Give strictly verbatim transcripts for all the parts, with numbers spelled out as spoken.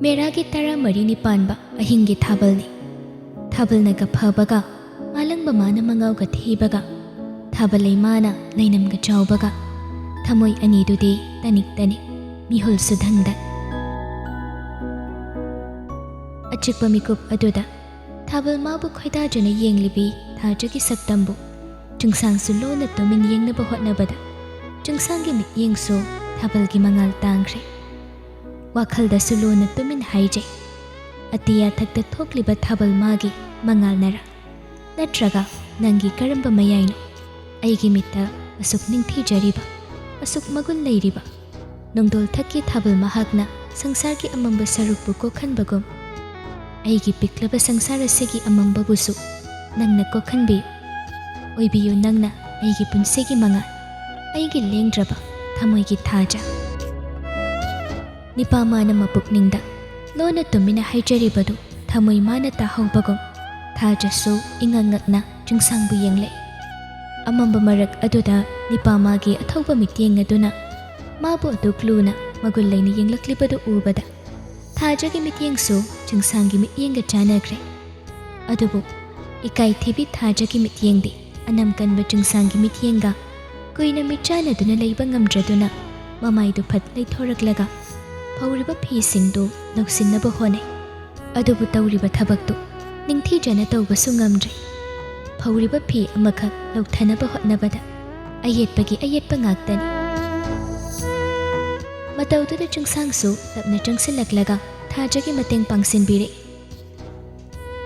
ꯃꯦꯔꯥꯒꯤ ꯇꯔꯥꯃꯔꯤꯅꯤ ꯄꯥꯟꯕ ꯑꯍꯤꯡꯒꯤ ꯊꯥꯕꯜꯅꯤ꯫ ꯊꯥꯕꯜꯅꯒ ꯐꯕꯒ, ꯃꯥꯂꯪꯕ ꯃꯥꯅ ꯃꯉꯥꯎꯒ ꯊꯤꯕꯒ, ꯊꯥꯕꯜ ꯂꯩꯃꯥꯅ ꯂꯩꯅꯝꯒ ꯆꯥꯎꯕꯒ, ꯊꯃꯣꯏ ꯑꯅꯤꯗꯨꯗꯤ ꯇꯅꯤꯛ ꯇꯅꯤꯛ, ꯃꯤꯍꯨꯜꯁꯨ ꯙꯪ ꯙꯪ꯫ ꯑꯆꯤꯛꯄ ꯃꯤꯀꯨꯞ ꯑꯗꯨꯗ ꯊꯥꯕꯜ ꯃꯥꯕꯨ ꯈꯣꯏꯗꯥꯖꯅ ꯌꯦꯡꯂꯤꯕꯤ ꯊꯥꯖꯒꯤ ꯁꯛꯇꯝꯕꯨ ꯆꯤꯡꯁꯥꯡꯁꯨ ꯂꯣꯟꯅ ꯇꯨꯃꯤꯟ ꯌꯦꯡꯅꯕ ꯍꯣꯠꯅꯕꯗ, ꯆꯤꯡꯁꯥꯡꯒꯤ ꯃꯤꯠꯌꯦꯡꯁꯨ ꯊꯥꯕꯜꯒꯤ ꯃꯉꯥꯜ ꯇꯥꯡꯈ꯭ꯔꯦ꯫ ꯋꯥꯈꯜꯗꯁꯨ ꯂꯣꯟꯅ ꯇꯨꯃꯤꯟ ꯍꯥꯏꯖꯩ, "ꯑꯇꯤꯌꯥꯊꯛꯇ ꯊꯣꯛꯂꯤꯕ ꯊꯥꯕꯜ ꯃꯥꯒꯤ ꯃꯉꯥꯜꯅꯔꯥ? ꯅꯠꯇ꯭ꯔꯒ ꯅꯪꯒꯤ ꯀꯔꯝꯕ ꯃꯌꯥꯏꯅꯣ ꯑꯩꯒꯤ ꯃꯤꯠꯇ ꯑꯁꯨꯛ ꯅꯤꯡꯊꯤꯖꯔꯤꯕ, ꯑꯁꯨꯛ ꯃꯒꯨꯟ ꯂꯩꯔꯤꯕ?" ꯅꯣꯡꯗꯣꯜ ꯊꯛꯀꯤ ꯊꯥꯕꯜ ꯃꯍꯥꯛꯅ ꯁꯪꯁꯥꯔꯒꯤ ꯑꯃꯝꯕ ꯁꯔꯨꯛꯄꯨ ꯀꯣꯛꯍꯟꯕꯒꯨꯝ, ꯑꯩꯒꯤ ꯄꯤꯛꯂꯕ ꯁꯪꯁꯥꯔ ꯑꯁꯤꯒꯤ ꯑꯃꯝꯕꯕꯨꯁꯨ ꯅꯪꯅ ꯀꯣꯛꯍꯟꯕꯤꯌꯨ꯫ ꯑꯣꯏꯕꯤꯌꯨ ꯅꯪꯅ ꯑꯩꯒꯤ ꯄꯨꯟꯁꯤꯒꯤ ꯃꯉꯥꯜ, ꯑꯩꯒꯤ ꯂꯦꯡꯗ꯭ꯔꯕ ꯊꯃꯣꯏꯒꯤ ꯊꯥꯖ꯫ ꯅꯤꯄꯥ ꯃꯥꯅ ꯃꯄꯨꯛꯅꯤꯡꯗ ꯂꯣꯟꯅ ꯇꯨꯃꯤꯟꯅ ꯍꯥꯏꯖꯔꯤꯕꯗꯨ ꯊꯃꯣꯏ ꯃꯥꯅ ꯇꯥꯍꯧꯕꯒꯨꯝ, ꯊꯥꯖꯁꯨ ꯏꯉꯛ ꯉꯛꯅ ꯆꯤꯡꯁꯥꯡꯕꯨ ꯌꯦꯡꯂꯛꯏ꯫ ꯑꯃꯝꯕ ꯃꯔꯛ ꯑꯗꯨꯗ ꯅꯤꯄꯥ ꯃꯥꯒꯤ ꯑꯊꯧꯕ ꯃꯤꯠꯌꯦꯡ ꯑꯗꯨꯅ ꯃꯥꯕꯨ ꯑꯗꯨꯛ ꯂꯨꯅ ꯃꯒꯨꯟ ꯂꯩꯅ ꯌꯦꯡꯂꯛꯂꯤꯕꯗꯨ ꯎꯕꯗ, ꯊꯥꯖꯒꯤ ꯃꯤꯠꯌꯦꯡꯁꯨ ꯆꯤꯡꯁꯥꯡꯒꯤ ꯃꯤꯠꯌꯦꯡꯒ ꯆꯥꯟꯅꯈ꯭ꯔꯦ꯫ ꯑꯗꯨꯕꯨ ꯏꯀꯥꯏꯊꯤꯕꯤ ꯊꯥꯖꯒꯤ ꯃꯤꯠꯌꯦꯡꯗꯤ ꯑꯅꯝ ꯀꯟꯕ ꯆꯤꯡꯁꯥꯡꯒꯤ ꯃꯤꯠꯌꯦꯡꯒ ꯀꯨꯏꯅ ꯃꯤꯠꯆꯥꯟꯅꯗꯨꯅ ꯂꯩꯕ ꯉꯝꯗ꯭ꯔꯗꯨꯅ, ꯃꯃꯥꯏꯗꯨ ꯐꯠ ꯂꯩꯊꯣꯔꯛꯂꯒ ꯐꯧꯔꯤꯕ ꯐꯤꯁꯤꯡꯗꯨ ꯂꯧꯁꯤꯟꯅꯕ ꯍꯣꯠꯅꯩ꯫ ꯑꯗꯨꯕꯨ ꯇꯧꯔꯤꯕ ꯊꯕꯛꯇꯨ ꯅꯤꯡꯊꯤꯖꯅ ꯇꯧꯕꯁꯨ ꯉꯝꯗ꯭ꯔꯦ꯫ ꯐꯧꯔꯤꯕ ꯐꯤ ꯑꯃꯈꯛ ꯂꯧꯊꯅꯕ ꯍꯣꯠꯅꯕꯗ ꯑꯌꯦꯠꯄꯒꯤ ꯑꯌꯦꯠꯄ ꯉꯥꯛꯇꯅꯤ꯫ ꯃꯇꯧꯗꯨꯗ ꯆꯤꯡꯁꯥꯡꯁꯨ ꯇꯞꯅ ꯆꯪꯁꯤꯜꯂꯛꯂꯒ ꯊꯥꯖꯒꯤ ꯃꯇꯦꯡ ꯄꯥꯡꯁꯤꯟꯕꯤꯔꯛꯏ꯫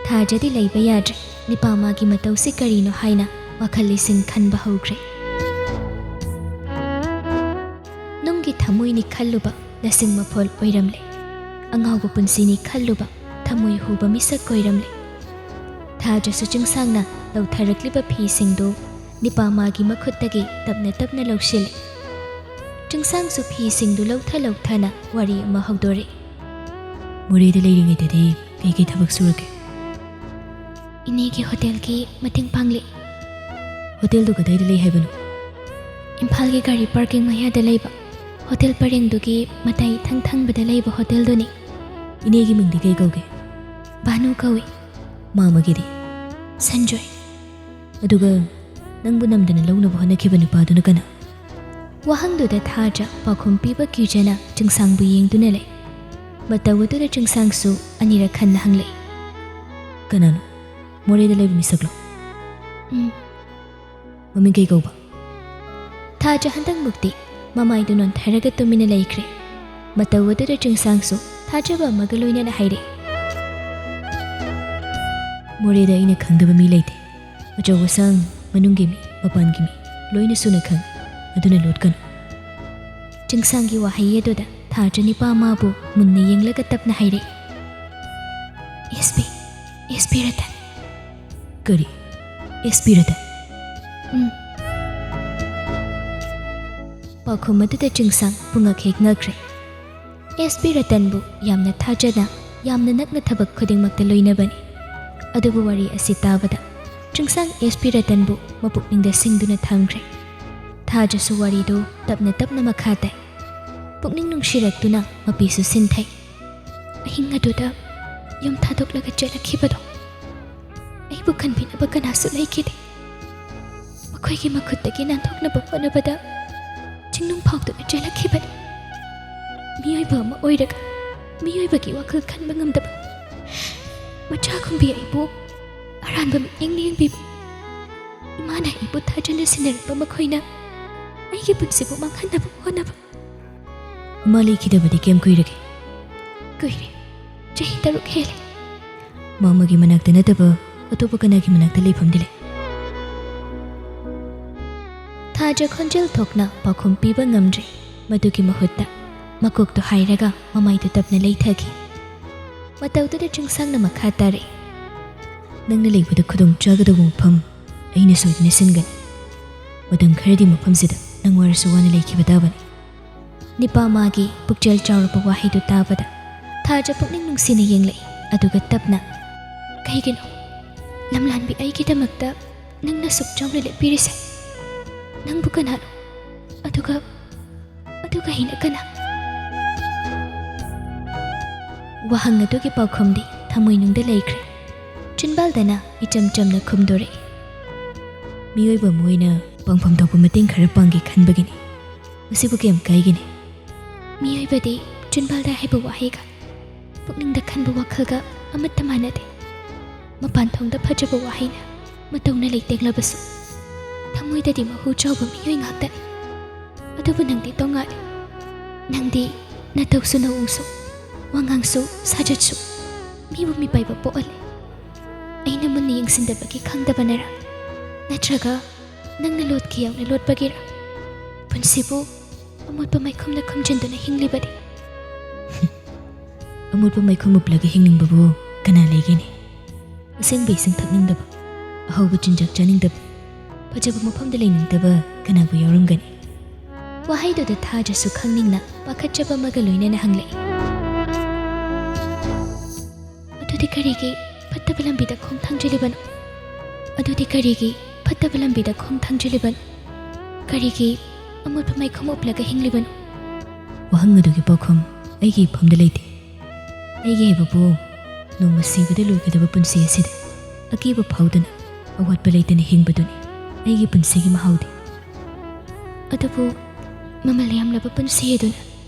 ꯊꯥꯖꯗꯤ ꯂꯩꯕ ꯌꯥꯗ꯭ꯔꯦ꯫ ꯅꯤꯄꯥ ꯃꯥꯒꯤ ꯃꯇꯧꯁꯤ ꯀꯔꯤꯅꯣ ꯍꯥꯏꯅ ꯋꯥꯈꯜ ꯂꯤꯁꯤꯡ ꯈꯟꯕ ꯍꯧꯈ꯭ꯔꯦ꯫ ꯅꯨꯡꯒꯤ ꯊꯃꯣꯏꯅꯤ ꯈꯜꯂꯨꯕ ꯂꯁꯤꯡ ꯃꯐꯣꯜ ꯑꯣꯏꯔꯝꯂꯦ꯫ ꯑꯉꯥꯎꯕ ꯄꯨꯟꯁꯤꯅꯤ ꯈꯜꯂꯨꯕ ꯊꯃꯣꯏ ꯍꯨꯕ ꯃꯤꯁꯛ ꯑꯣꯏꯔꯝꯂꯦ꯫ ꯊꯥꯖꯁꯨ ꯆꯤꯡꯁꯥꯡꯅ ꯂꯧꯊꯔꯛꯂꯤꯕ ꯐꯤꯁꯤꯡꯗꯨ ꯅꯤꯄꯥ ꯃꯥꯒꯤ ꯃꯈꯨꯠꯇꯒꯤ ꯇꯞꯅ ꯇꯞꯅ ꯂꯧꯁꯤꯜꯂꯤ꯫ ꯆꯤꯡꯁꯥꯡꯁꯨ ꯐꯤꯁꯤꯡꯗꯨ ꯂꯧꯊ ꯂꯧꯊꯅ ꯋꯥꯔꯤ ꯑꯃ ꯍꯧꯗꯣꯔꯛꯏ꯫ "ꯃꯣꯔꯦꯗ ꯂꯩꯔꯤꯉꯩꯗꯗꯤ ꯀꯩꯀꯩ ꯊꯕꯛ ꯁꯨꯔꯛꯀꯦ?" "ꯏꯅꯦꯒꯤ ꯍꯣꯇꯦꯜꯒꯤ ꯃꯇꯦꯡ ꯄꯥꯡꯂꯤ꯫" "ꯍꯣꯇꯦꯜꯗꯨ ꯀꯗꯥꯏꯗ ꯂꯩ ꯍꯥꯏꯕꯅꯣ?" "ꯏꯝꯐꯥꯜꯒꯤ ꯒꯥꯔꯤ ꯄꯥꯔꯀꯤꯡ ꯃꯌꯥꯗ ꯂꯩꯕ ꯍꯣꯇꯦꯜ ꯄꯔꯦꯡꯗꯨꯒꯤ ꯃꯇꯥꯏ ꯏꯊꯪ ꯊꯪꯕꯗ ꯂꯩꯕ ꯍꯣꯇꯦꯜꯗꯨꯅꯤ꯫" ꯏꯅꯦꯒꯤ ꯃꯤꯡꯗꯤ ꯀꯩ ꯀꯧꯒꯦ? ꯚꯥꯅꯨ ꯀꯧꯏ꯫ ꯃꯥꯃꯒꯤꯗꯤ? ꯁꯟꯖꯣꯏ꯫ ꯑꯗꯨꯒ ꯅꯪꯕꯨ ꯅꯝꯗꯅ ꯂꯧꯅꯕ ꯍꯣꯠꯅꯈꯤꯕ ꯅꯨꯄꯥꯗꯨꯅ ꯀꯅꯥ? ꯋꯥꯍꯪꯗꯨꯗ ꯊꯥꯖ ꯄꯥꯎꯈꯨꯝ ꯄꯤꯕ ꯀꯤꯖꯅ ꯆꯤꯡꯁꯥꯡꯕꯨ ꯌꯦꯡꯗꯨꯅ ꯂꯩ꯫ ꯃꯇꯧ ꯑꯗꯨꯗ ꯆꯤꯡꯁꯥꯡꯁꯨ ꯑꯅꯤꯔꯛ ꯍꯟꯅ ꯍꯪꯂꯛꯏ꯫ ꯀꯅꯥꯅꯣ? ꯃꯣꯔꯦꯗ ꯂꯩꯕ ꯃꯤꯁꯛꯂꯣ? ꯎꯝ꯫ ꯃꯃꯤꯡ ꯀꯩ ꯀꯧꯕ? ꯊꯥꯖ ꯍꯟꯗꯛꯃꯨꯛꯇꯤ ꯃꯃꯥꯏꯗꯨ ꯅꯣꯟꯊꯔꯒ ꯇꯨꯃꯤꯟꯅ ꯂꯩꯈ꯭ꯔꯦ꯫ ꯃꯇꯧ ꯑꯗꯨꯗ ꯆꯤꯡꯁꯥꯡꯁꯨ ꯊꯥꯖꯕ ꯑꯃꯒ ꯂꯣꯏꯅꯅ ꯍꯥꯏꯔꯛꯏ꯫ ꯃꯣꯔꯦꯗ ꯑꯩꯅ ꯈꯪꯗꯕ ꯃꯤ ꯂꯩꯇꯦ꯫ ꯑꯆꯧ ꯑꯁꯥꯡ, ꯃꯅꯨꯡꯒꯤ ꯃꯤ, ꯃꯄꯥꯟꯒꯤ ꯃꯤ, ꯂꯣꯏꯅ ꯁꯨꯅ ꯈꯪꯏ꯫ ꯑꯗꯨꯅ ꯂꯣꯠꯀꯅꯨ꯫ ꯆꯤꯡꯁꯥꯡꯒꯤ ꯋꯥꯍꯩ ꯑꯗꯨꯗ ꯊꯥꯖ ꯅꯤꯄꯥ ꯃꯥꯕꯨ ꯃꯨꯟꯅ ꯌꯦꯡꯂꯒ ꯇꯞꯅ ꯍꯥꯏꯔꯛꯏ꯫ S P, S P Ratan. ꯀꯔꯤ? S P Ratan? ꯎꯝ꯫ ꯄꯥꯎꯈꯨꯝ ꯑꯗꯨꯗ ꯆꯤꯡꯁꯥꯡ ꯄꯨꯡꯉꯛ ꯍꯦꯛ ꯉꯛꯈ꯭ꯔꯦ꯫ ꯑꯦꯁ ꯄꯤ ꯔꯇꯟꯕꯨ ꯌꯥꯝꯅ ꯊꯥꯖꯅ, ꯌꯥꯝꯅ ꯅꯛꯅ ꯊꯕꯛ ꯈꯨꯗꯤꯡꯃꯛꯇ ꯂꯣꯏꯅꯕꯅꯤ꯫ ꯑꯗꯨꯕꯨ ꯋꯥꯔꯤ ꯑꯁꯤ ꯇꯥꯕꯗ ꯆꯤꯡꯁꯥꯡ ꯑꯦꯁ ꯄꯤ ꯔꯇꯟꯕꯨ ꯃꯄꯨꯛꯅꯤꯡꯗ ꯁꯤꯡꯗꯨꯅ ꯊꯝꯈ꯭ꯔꯦ꯫ ꯊꯥꯖꯁꯨ ꯋꯥꯔꯤꯗꯨ ꯇꯞꯅ ꯇꯞꯅ ꯃꯈꯥ ꯇꯥꯏ꯫ ꯄꯨꯛꯅꯤꯡ ꯅꯨꯡꯁꯤꯔꯛꯇꯨꯅ ꯃꯄꯤꯁꯨ ꯁꯤꯟꯊꯩ꯫ ꯑꯍꯤꯡ ꯑꯗꯨꯗ ꯌꯨꯝ ꯊꯥꯗꯣꯛꯂꯒ ꯆꯦꯜꯂꯛꯈꯤꯕꯗꯣ, ꯑꯩꯕꯨ ꯀꯟꯕꯤꯅꯕ ꯀꯅꯥꯁꯨ ꯂꯩꯈꯤꯗꯦ꯫ ꯃꯈꯣꯏꯒꯤ ꯃꯈꯨꯠꯇꯒꯤ ꯅꯥꯟꯊꯣꯛꯅꯕ ꯍꯣꯠꯅꯕꯗ ꯆꯤꯡꯅꯨꯡ ꯐꯥꯎꯗꯨꯅ ꯆꯦꯜꯂꯛꯈꯤꯕꯅꯤ꯫ ꯃꯤꯑꯣꯏꯕ ꯑꯃ ꯑꯣꯏꯔꯒ ꯃꯤꯑꯣꯏꯕꯒꯤ ꯋꯥꯈꯜ ꯈꯟꯕ ꯉꯝꯗꯕ ꯃꯆꯥ ꯈꯨꯝꯕꯤ ꯑꯩꯕꯨ ꯑꯔꯥꯟꯕ ꯃꯤꯠꯌꯦꯡꯅ ꯌꯦꯡꯕꯤꯕ, ꯏꯃꯥꯅ ꯑꯩꯕꯨ ꯊꯥꯖꯅ ꯁꯤꯟꯅꯔꯛꯄ ꯃꯈꯣꯏꯅ ꯑꯩꯒꯤ ꯄꯨꯟꯁꯤꯕꯨ ꯃꯥꯡꯍꯟꯅꯕ ꯍꯣꯠꯅꯕ꯫ ꯏꯃꯥ ꯂꯩꯈꯤꯗꯕꯗꯤ ꯀꯌꯥꯝ ꯀꯨꯏꯔꯒꯦ? ꯀꯨꯏꯔꯦ, ꯆꯍꯤ ꯇꯔꯨꯛ ꯍꯦꯜꯂꯦ꯫ ꯃꯥꯃꯒꯤ ꯃꯅꯥꯛꯇ ꯅꯠꯇꯕ ꯑꯇꯣꯞꯄ ꯀꯅꯥꯒꯤ ꯃꯅꯥꯛꯇ ꯂꯩꯐꯝꯗꯤ ꯂꯩ? ꯊꯥꯖ ꯈꯣꯟꯖꯦꯜ ꯊꯣꯛꯅ ꯄꯥꯎꯈꯨꯝ ꯄꯤꯕ ꯉꯝꯗ꯭ꯔꯦ꯫ ꯃꯗꯨꯒꯤ ꯃꯍꯨꯠꯇ ꯃꯀꯣꯛꯇꯨ ꯍꯥꯏꯔꯒ ꯃꯃꯥꯏꯗꯨ ꯇꯞꯅ ꯂꯩꯊꯈꯤ꯫ ꯃꯇꯧꯗꯨꯗ ꯆꯤꯡꯁꯥꯡꯅ ꯃꯈꯥ ꯇꯥꯔꯛꯏ꯫ ꯅꯪꯅ ꯂꯩꯕꯗ ꯈꯨꯗꯣꯡ ꯆꯥꯒꯗꯧꯕ ꯃꯐꯝ ꯑꯩꯅ ꯁꯣꯏꯗꯅ ꯁꯤꯟꯒꯅꯤ꯫ ꯃꯇꯝ ꯈꯔꯗꯤ ꯃꯐꯝꯁꯤꯗ ꯅꯪ ꯋꯥꯔꯁꯨ ꯋꯥꯅ ꯂꯩꯈꯤꯕ ꯇꯥꯕꯅꯤ꯫ ꯅꯤꯄꯥ ꯃꯥꯒꯤ ꯄꯨꯛꯆꯦꯜ ꯆꯥꯎꯔꯕ ꯋꯥꯍꯩꯗꯨ ꯇꯥꯕꯗ ꯊꯥꯖ ꯄꯨꯛꯅꯤꯡ ꯅꯨꯡꯁꯤꯅ ꯌꯦꯡꯂꯛꯏ, ꯑꯗꯨꯒ ꯇꯞꯅ, "ꯀꯩꯒꯤꯅꯣ? ꯂꯝꯂꯥꯟꯕꯤ ꯑꯩꯒꯤꯗꯃꯛꯇ ꯅꯪꯅ ꯁꯨꯛ ꯆꯥꯎꯅ ꯂꯦꯞꯄꯤꯔꯤꯁꯦ? ꯅꯪꯕꯨ ꯀꯅꯥꯅꯣ? ꯑꯗꯨꯒ, ꯑꯗꯨꯒ ꯑꯩꯅ ꯀꯅꯥ?" ꯋꯥꯍꯪ ꯑꯗꯨꯒꯤ ꯄꯥꯎꯈꯨꯝꯗꯤ ꯊꯃꯣꯏꯅꯨꯡꯗ ꯂꯩꯈ꯭ꯔꯦ꯫ ꯆꯤꯟꯕꯥꯜꯗꯅ ꯏꯆꯝ ꯆꯝꯅ ꯈꯨꯝꯗꯣꯔꯛꯏ꯫ ꯃꯤꯑꯣꯏꯕ ꯑꯃ ꯑꯣꯏꯅ ꯄꯥꯡꯐꯝ ꯊꯣꯛꯄ ꯃꯇꯦꯡ ꯈꯔ ꯄꯥꯡꯒꯦ ꯈꯟꯕꯒꯤꯅꯤ꯫ ꯃꯁꯤꯕꯨ ꯀꯌꯥꯝ ꯀꯥꯏꯒꯅꯤ? ꯃꯤꯑꯣꯏꯕꯗꯤ ꯆꯤꯟꯕꯥꯜꯗ ꯍꯥꯏꯕ ꯋꯥꯍꯩꯒ ꯄꯨꯛꯅꯤꯡꯗ ꯈꯟꯕ ꯋꯥꯈꯜꯒ ꯑꯃꯠꯇ ꯃꯥꯟꯅꯗꯦ꯫ ꯃꯄꯥꯟ ꯊꯣꯡꯗ ꯐꯖꯕ ꯋꯥꯍꯩꯅ ꯃꯇꯧꯅ ꯂꯩꯇꯦꯡꯂꯕꯁꯨ, ꯊꯃꯣꯏꯗꯗꯤ ꯃꯍꯨ ꯆꯥꯎꯕ ꯃꯤꯑꯣꯏ ꯉꯥꯛꯇꯅꯤ꯫ ꯑꯗꯨꯕꯨ ꯅꯪꯗꯤ ꯇꯣꯉꯥꯜꯂꯤ꯫ ꯅꯪꯗꯤ ꯅꯇꯧꯁꯨ ꯅꯑꯣꯡꯁꯨ, ꯋꯥꯉꯥꯡꯁꯨ ꯁꯥꯖꯠꯁꯨ ꯃꯤꯕꯨ ꯃꯤꯄꯥꯏꯕ ꯄꯣꯛꯍꯜꯂꯤ꯫ ꯑꯩꯅ ꯃꯨꯟꯅ ꯌꯦꯡꯁꯤꯟꯗꯕꯒꯤ ꯈꯪꯗꯕꯅꯔꯥ? ꯅꯠꯇ꯭ꯔꯒ ꯅꯪꯅ ꯂꯣꯠꯈꯤ ꯌꯥꯎꯅ ꯂꯣꯠꯄꯒꯤꯔꯥ? ꯄꯨꯟꯁꯤꯕꯨ ꯑꯃꯣꯠꯄ ꯃꯩꯈꯨꯝꯅ ꯈꯨꯝꯖꯤꯟꯗꯨꯅ ꯍꯤꯡꯂꯤꯕꯗꯤ꯫ ꯑꯃꯣꯠꯄ ꯃꯩꯈꯨꯝ ꯎꯞꯂꯒ ꯍꯤꯡꯅꯤꯡꯕꯕꯨ ꯀꯅꯥ ꯂꯩꯒꯅꯤ? ꯑꯁꯦꯡꯕ ꯏꯁꯤꯡ ꯊꯛꯅꯤꯡꯗꯕ, ꯑꯍꯥꯎꯕ ꯆꯤꯟꯖꯥꯛ ꯆꯥꯅꯤꯡꯗꯕ, ꯐꯖꯕ ꯃꯐꯝꯗ ꯂꯩꯅꯤꯡꯗꯕ ꯀꯅꯥꯕꯨ ꯌꯥꯎꯔꯝꯒꯅꯤ? ꯋꯥꯍꯩꯗꯨꯗ ꯊꯥꯖꯁꯨ ꯈꯪꯅꯤꯡꯅ ꯄꯥꯈꯠꯆꯕ ꯑꯃꯒ ꯂꯣꯏꯅꯅ ꯍꯪꯂꯛꯏ꯫ ꯑꯗꯨꯗꯤ ꯀꯔꯤꯒꯤ ꯐꯠꯇꯕ ꯂꯝꯕꯤꯗ ꯈꯣꯡ ꯊꯥꯡꯖꯤꯜꯂꯤꯕꯅꯣ? ꯑꯗꯨꯗꯤ ꯀꯔꯤꯒꯤ ꯐꯠꯇꯕ ꯂꯝꯕꯤꯗ ꯈꯣꯡ ꯊꯥꯡꯖꯤꯜꯂꯤꯕꯅꯣ? ꯀꯔꯤꯒꯤ ꯑꯃꯣꯠꯄ ꯃꯩꯈꯨꯝ ꯎꯞꯂꯒ ꯍꯤꯡꯂꯤꯕꯅꯣ? ꯋꯥꯍꯪ ꯑꯗꯨꯒꯤ ꯄꯥꯎꯈꯨꯝ ꯑꯩꯒꯤ ꯏꯐꯝꯗ ꯂꯩꯇꯦ꯫ ꯑꯩꯒꯤ ꯍꯥꯏꯕꯕꯨ ꯅꯣꯡꯃ ꯁꯤꯕꯗ ꯂꯣꯏꯒꯗꯕ ꯄꯨꯟꯁꯤ ꯑꯁꯤꯗ ꯑꯀꯤꯕ ꯐꯥꯎꯗꯅ ꯑꯋꯥꯠꯄ ꯂꯩꯇꯅ ꯍꯤꯡꯕꯗꯨꯅꯤ ꯑꯩꯒꯤ ꯄꯨꯟꯁꯤꯒꯤ ꯃꯍꯥꯎꯗꯤ꯫ ꯑꯗꯨꯕꯨ ꯃꯃꯜ ꯌꯥꯝꯂꯕ ꯄꯨꯟꯁꯤ ꯑꯗꯨꯅ